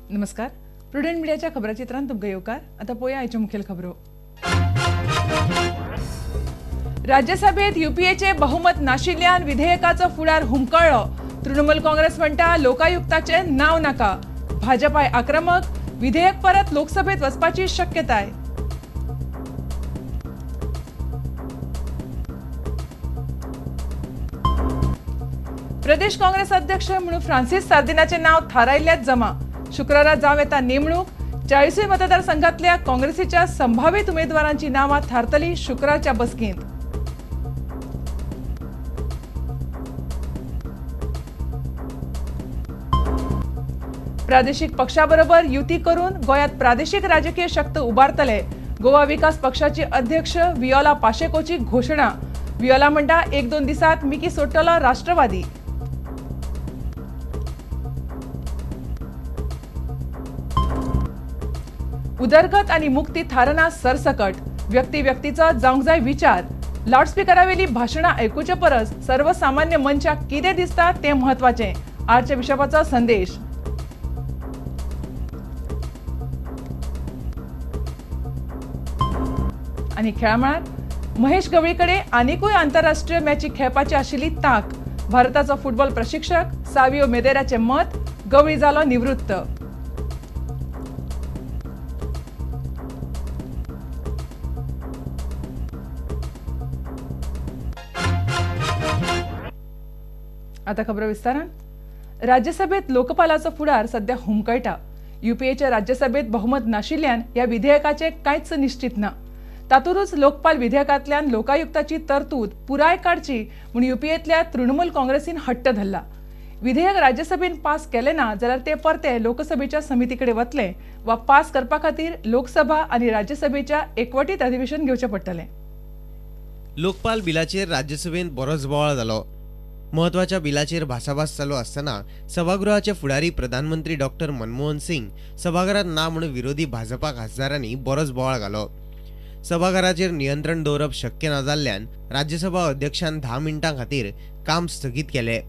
नमस्कार, प्रुडंट मीडियाच्या खबराचित्रांत तुमकां येवकार. आतां पळोवया आयच्यो मुखेल खबरो. राज्यसभेत युपीएचे बहुमत नाशिल्ल्यान विधेयकाचो फुडार हुमकळ्ळो. तृणमूल काँग्रेस म्हणटा लोकायुक्ताचें नांव नाका. भाजपाय आक्रमक, विधेयक परत लोकसभेत वचपाची शक्यताय. प्रदेश काँग्रेस अध्यक्ष म्हणून फ्रांसिस सार्दिनाचें नांव थारायल्ल्यात जमा. शुक्रारा जावं येता नेमणूक. 40 मतदारसंघातल्या काँग्रेसीच्या संभावित उमेदवारांची नावां थारतली शुक्रारच्या बसकेंत. प्रादेशिक पक्षाबरोबर युती करून गोंयांत प्रादेशिक राजकीय शक्त उबारतले. गोवा विकास पक्षाचे अध्यक्ष वियोला पाशेकोची घोशणा. वियोला म्हणटा 1-2 दिसात मिकी सोडटलो राष्ट्रवादी. उदरगत आनी मुक्ती थारना सरसकट. व्यक्ती व्यक्तीचो जावंक जाय विचार. लावडस्पीकरावेली भाशणां आयकुचे परस सर्वसामान्य मनशाक कितें दिसता तें म्हत्वाचें. आर्च बिशपाचो संदेश. आनी खेळामळार महेश गवळी कडेन आनिकूय आंतरराष्ट्रीय मॅची खेळपाची आशिल्ली तांक. भारताचो फुटबॉल प्रशिक्षक सावियो मेदेराचें मत, गवळी जालो निवृत्त. आता खबर विस्तारान. राज्यसभेत लोकपालाचो फुडार सध्या हुमकळटा. युपीएच्या राज्यसभेत बहुमत नाशिल्ल्यान ह्या विधेयकाचें कांयच निश्चित ना. तातूंतच लोकपाल विधेयकांतल्यान लोकायुक्ताची तरतूद पुराय काडची म्हूण युपीएतल्या तृणमूल काँग्रेसीन हट्ट धरला. विधेयक राज्यसभेन पास केलें ना जाल्यार तें परतें लोकसभेच्या समिती कडेन वतलें वा पास करपा खातीर लोकसभा आनी राज्यसभेच्या एकवटीत अधिवेशन घेवचें पडटलें. लोकपाल बिलाचेर राज्यसभेन बरोच बोवाळ जालो. म्हत्वाच्या बिलाचेर भासाभास चालू आसतना सभागृहाचे फुडारी प्रधानमंत्री डॉक्टर मनमोहन सिंग सभाघरात ना म्हणून विरोधी भाजपा खासदारांनी बरोच बोवाळ घालो. सभाघराचेर नियंत्रण दवरप शक्य ना जाल्ल्यान राज्यसभा अध्यक्षान 10 मिनटां खातीर काम स्थगीत केलें.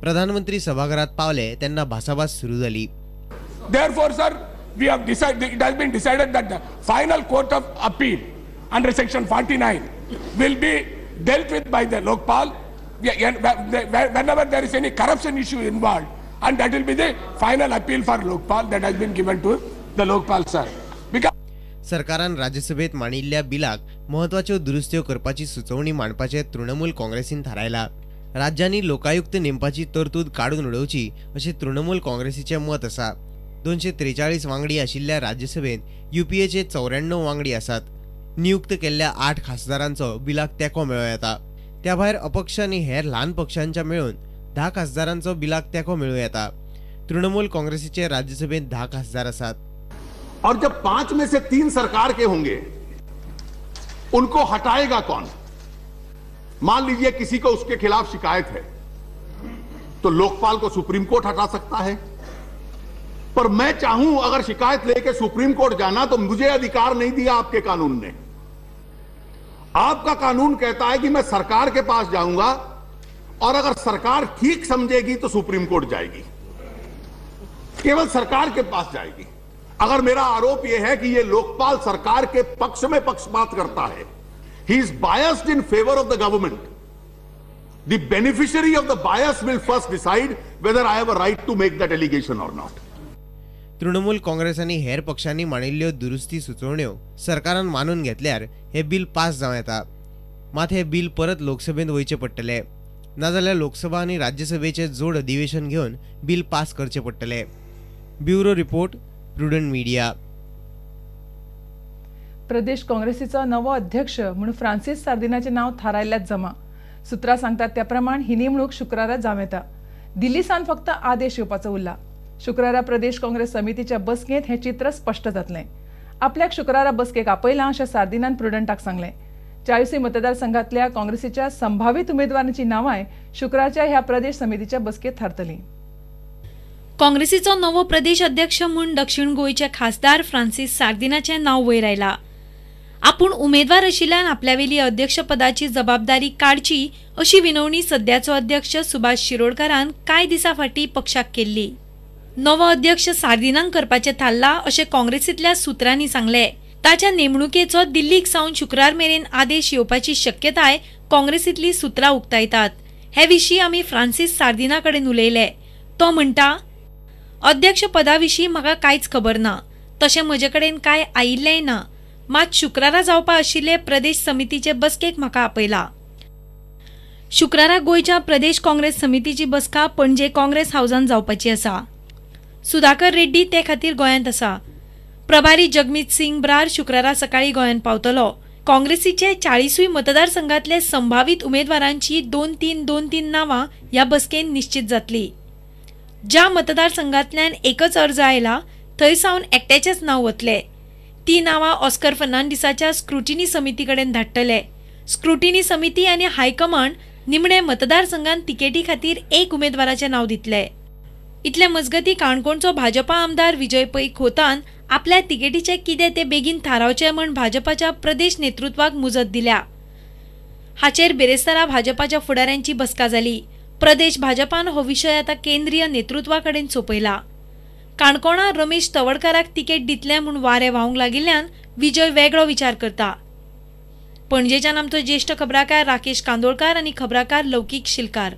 प्रधानमंत्री सभाघरात पावले तेन्ना भासाभास सुरू जाली. Therefore, sir, we have decided, it has been decided that the final court of appeal under section 49 will be dealt with by the Lokpal whenever there is any corruption issue involved, and that will be the final appeal for Lokpal that has been given to the Lokpal, sir. Because सरकारान राज्यसभेत मांडिल्ल्या बिलाक म्हत्वाच्यो दुरुस्त्यो करपाची सुचोवणी मांडपाचें तृणमूल काँग्रेसीन थारायला. राज्यांनी लोकायुक्त नेमपाची तरतूद काडून उडोवची अशें तृणमूल काँग्रेसीचें मत आसा. 243 वांगडी आशिल्ल्या राज्यसभेत युपीएचे 94 वांगडी आसात. नियुक्त केल्ल्या 8 खासदारांचो बिलाक तेंको मेळूं येता. त्या भायर अपक्ष आनी हेर ल्हान पक्षांच्या मेळून 10 खासदारांचो बिलाक तेंको मेळूं येता. तृणमूल काँग्रेसीचे राज्यसभेत 10 खासदार आसात. और जब 5 में से 3 सरकार के होंगे उनको हटाएगा कौन? मान लीजिए किसी को उसके खिलाफ शिकायत है तो लोकपाल को सुप्रीम कोर्ट हटा सकता है, पर मैं चाहूं अगर शिकायत लेके सुप्रीम कोर्ट जाना तो मुझे अधिकार नहीं दिया आपके कानून ने। आपका कानून कहता है कि मैं सरकार के पास जाऊंगा और अगर सरकार ठीक समझेगी तो सुप्रीम कोर्ट जाएगी, केवल सरकार के पास जाएगी। अगर मेरा आरोप यह है कि यह लोकपाल सरकार के पक्ष में पक्षपात करता है, he is biased in favour of the government, the beneficiary of the bias will first decide whether I have a right to make that allegation or not. Trinamool Congress आनी हेर पक्षांनी मांडिल्ल्यो दुरुस्ती सुचोवण्यो सरकारान मानून घेतल्यार हे बिल पास जावं येता. मात हे बिल परत लोकसभेंत वयचें पडटलें, नाजाल्यार लोकसभा आनी राज्यसभेचें जोड अधिवेशन घेवन बिल पास करचें पडटलें. Bureau report, Prudent media. Pradesh काँग्रेसीचो नवो अध्यक्ष म्हूण फ्रांसीस सार्दिनाचें नांव थारायल्ल्याच जमा. सुत्रां सांगतात त्या प्रमाण ही नेमणूक शुक्रारा जावं येता. दिल्लीसान फक्त आदेश येवपाचो उरला. शुक्रारा प्रदेश काँग्रेस समितीच्या बसकेंत हें चित्र स्पश्ट जातलें. आपल्याक शुक्रारा बसकेक आपयलां अशें सार्दिनान प्रुडंटाक सांगलें. 40 मतदारसंघांतल्या काँग्रेसीच्या संभावीत उमेदवारांची नांवांय शुक्रारच्या ह्या प्रदेश समितीच्या बसकेंत थारतलीं. काँग्रेसीचो नवो प्रदेश अध्यक्ष म्हूण दक्षिण गोंयचे खासदार फ्रांसीस सार्दिनाचें नांव वयर आयलां. आपूण उमेदवार आशिल्ल्यान आपल्यावेली अध्यक्षपदाची जबाबदारी काडची अशी विनवणी सद्याचो अध्यक्ष सुभाष शिरोडकारान कांय दिसां फाटीं पक्षाक केल्ली. नवो अध्यक्ष सार्दिनाक करपाचें थारलां अशें काँग्रेसींतल्या सुत्रांनी सांगलें. ताच्या नेमणुकेचो दिल्लीक सावन शुक्रार मेरेन आदेश येवपाची शक्यताय काँग्रेसींतली सुत्रां उक्तायतात. हे विशीं आमी फ्रांसीस सार्दिना कडेन उलयले. तो म्हणटा, अध्यक्षपदा विशीं म्हाका कांयच खबर ना, तशें म्हजे कडेन कांय आयिल्लेंय ना. मात शुक्रारा जावपा आशिल्ले प्रदेश समितीचे बसकेक म्हाका आपयला. शुक्रारा गोंयच्या प्रदेश काँग्रेस समितीची बसका पणजे काँग्रेस हावजान जावपाची आसा. सुधाकर रेड्डी ते खातीर गोंयांत आसा. प्रभारी जगमीत सिंग ब्रार शुक्रारा सकाळी गोंयांत पावतलो. काँग्रेसीचे 40 मतदारसंघातले संभावीत उमेदवारांची 2-3-2-3 नांवां ह्या बसकेन निश्चित जातली. ज्या मतदारसंघांतल्यान एकच अर्ज आयला थंय सावन एकट्याचेच नांव वतले. ती नांवां ऑस्कर फर्नांडीसाच्या स्क्रुटिनी समिती कडेन धाडटले. स्क्रुटिनी समिती आनी हायकमांड निमणे मतदारसंघात तिकेटी खातीर एक उमेदवाराचें नांव दितले. इतले मजगती काणकोणचो भाजपा आमदार विजय पै खोतान आपल्या तिकेटीचे कितें ते बेगीन थारावचें म्हूण भाजपाच्या प्रदेश नेतृत्वाक मुजत दिल्या. हाचेर बिरेस्तारा भाजपाच्या फुडाऱ्यांची बसका जाली. प्रदेश भाजपान हो विशय आतां केंद्रीय नेतृत्वा कडेन सोंपयला. काणकोणा रमेश तवडकाराक तिकेट दितले म्हूण वारें व्हांवंक लागिल्ल्यान विजय वेगळो विचार करता. पणजेच्यान आमचो ज्येश्ठ खबराकार राकेश कांदोळकार आनी खबराकार लौकीक शिलकार.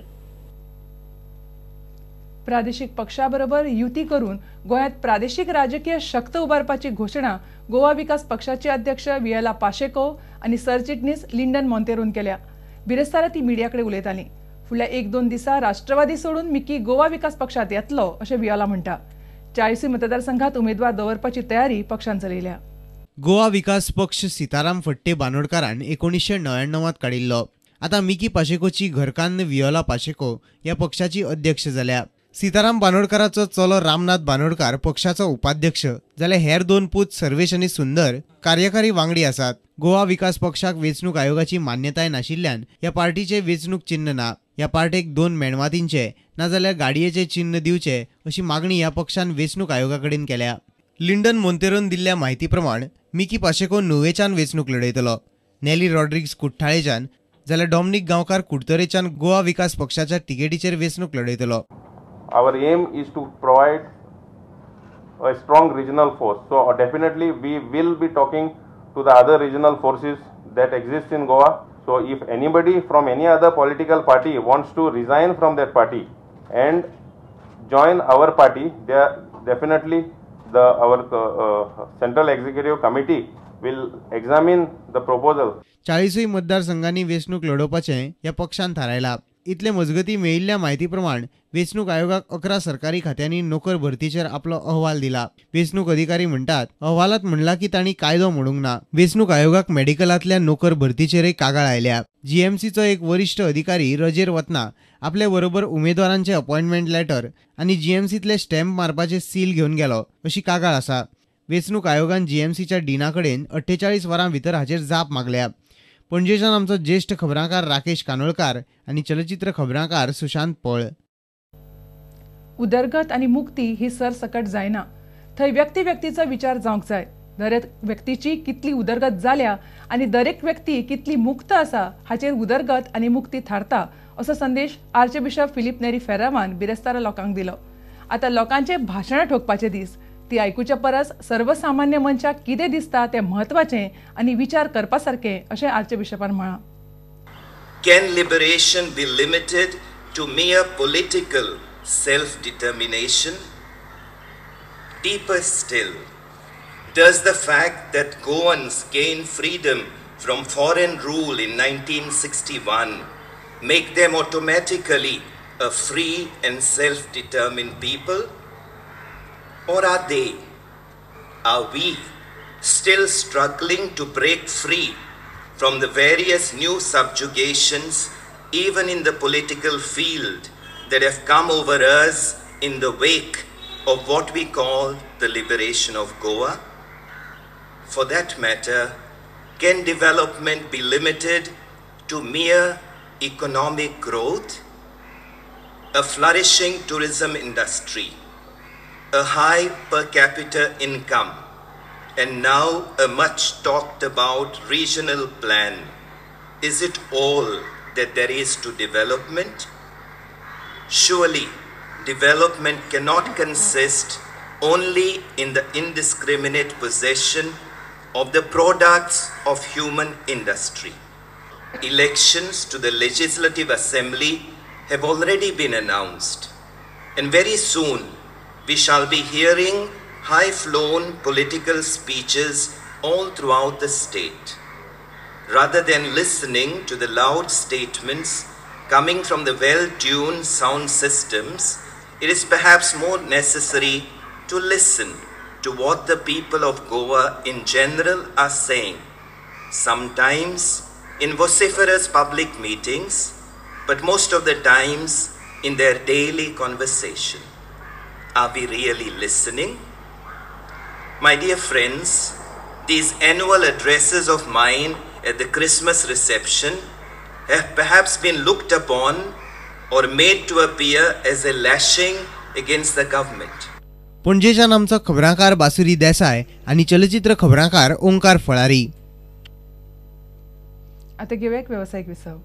प्रादेशिक पक्षाबरोबर युती करून गोंयांत प्रादेशिक राजकीय शक्त उबारपाची घोशणा गोवा विकास पक्षाचे अध्यक्ष वियला पाशेको आनी सरचिटणीस लिंडन मोंतेरून केल्या. बिरेस्तारा ती मिडिया कडेन उलयताली. फुडल्या 1-2 दिसा राष्ट्रवादी सोडून मिकी गोवा विकास पक्षांत येतलो अशें वियोला म्हणटा. 40 मतदारसंघात उमेदवार दवरपाची तयारी पक्षान चलयल्या. गोवा विकास पक्ष सीताराम फट्टे बानोडकारान 1999 काडिल्लो. आतां मिकी पाशेकोची घरकान्न वियोला पाशेको ह्या पक्षाची अध्यक्ष जाल्या. सीताराम बानोडकाराचो चलो रामनाथ बानोडकार पक्षाचो उपाध्यक्ष जाल्यार हेर 2 पूत सर्वेश आनी सुंदर कार्यकारी वांगडी आसात. गोवा विकास पक्षाक वेंचणूक आयोगाची मान्यताय नाशिल्ल्यान ह्या पार्टीचे वेंचणूक चिन्ह ना. ह्या पार्टेक 2 मेणवातींचे नाजाल्यार गाडयेचे चिन्ह दिवचे अशी मागणी ह्या पक्षान वेंचणूक आयोगा कडेन केल्या. लिंडन मोंतेरोन दिल्ल्या म्हायती प्रमाण मिकी पाशेको नुवेच्यान वेंचणूक लढयतलो, नेली रॉड्रिग्स कुठ्ठाळेच्यान जाल्यार डॉमनिक गांवकार कुडतरेच्यान गोवा विकास पक्षाच्या तिकेटीचेर वेंचणूक लढयतलो. Our aim is to provide a strong regional force. So definitely we will be talking to the other regional forces that exist in Goa. So if anybody from any other political party wants to resign from that party and join our party, they are definitely our Central Executive Committee will examine the proposal. 40 मतदारसंघांनी वेंचणूक लढोवपाचें ह्या पक्षान थारायला. इतले मजगती मेळिल्ल्या म्हायती प्रमाण वेंचणूक आयोगाक 11 सरकारी खात्यांनी नोकर भरतीचेर आपलो अहवाल दिला. वेंचणूक अधिकारी म्हणटात अहवालात म्हणला की तांणी कायदो मोडूंक ना. वेंचणूक आयोगाक मेडिकलांतल्या नोकर भरतीचेरय कागाळ आयल्या. जीएमसीचो एक वरिश्ठ अधिकारी रजेर वतना आपले बरोबर उमेदवारांचे अपॉइंटमेंट लेटर आनी जीएमसीतले स्टॅम्प मारपाचे सील घेवन गेलो अशी कागाळ आसा. वेंचणूक आयोगान जीएमसीच्या डिना कडेन 48 वरां भितर हाचेर जाप मागल्या. पणजेच्यान आमचो ज्येश्ठ खबरांकार राकेश कानोळकार आनी चलचित्र खबरांकार सुशांत पळ. उदरगत आनी मुक्ती ही सरसकट जायना, थंय व्यक्ती व्यक्तीचो विचार जावंक जाय. दरेक व्यक्तीची कितली उदरगत जाल्या आनी दरेक व्यक्ती कितली मुक्त आसा हाचेर उदरगत आनी मुक्ती थारता असो संदेश आर्चबिशप फिलीप नेरी फेरावान बिरेस्तारा लोकांक दिलो. आतां लोकांचे भाशणां ठोकपाचे दीस, ती आयकुच्या परस सर्वसामान्य मनशाक कितें दिसता तें म्हत्वाचें आनी विचार करपा सारकें अशें आर्चबिशपान म्हळां. Can liberation be limited to mere political self-determination? Deeper still, does the fact that Goans gained freedom from foreign rule in 1961 make them automatically a free and self-determined people? Or are we still struggling to break free from the various new subjugations, even in the political field, that have come over us in the wake of what we call the liberation of Goa? For that matter, can development be limited to mere economic growth? A flourishing tourism industry, a high per capita income, and now a much talked about regional plan. Is it all that there is to development? Surely, development cannot consist only in the indiscriminate possession of the products of human industry. Elections to the Legislative Assembly have already been announced, and very soon we shall be hearing high-flown political speeches all throughout the state. Rather than listening to the loud statements coming from the well-tuned sound systems, it is perhaps more necessary to listen to what the people of Goa in general are saying, sometimes in vociferous public meetings, but most of the times in their daily conversation. Are we really listening? My dear friends, these annual addresses of mine at the Christmas reception have perhaps been looked upon or made to appear as a lashing against the government. पणजेच्यान आमचो खबरांकार बासुरी देसाय आनी चलचित्र खबरांकार ओंकार फळारी. आता घेऊया एक व्यावसायिक विसव.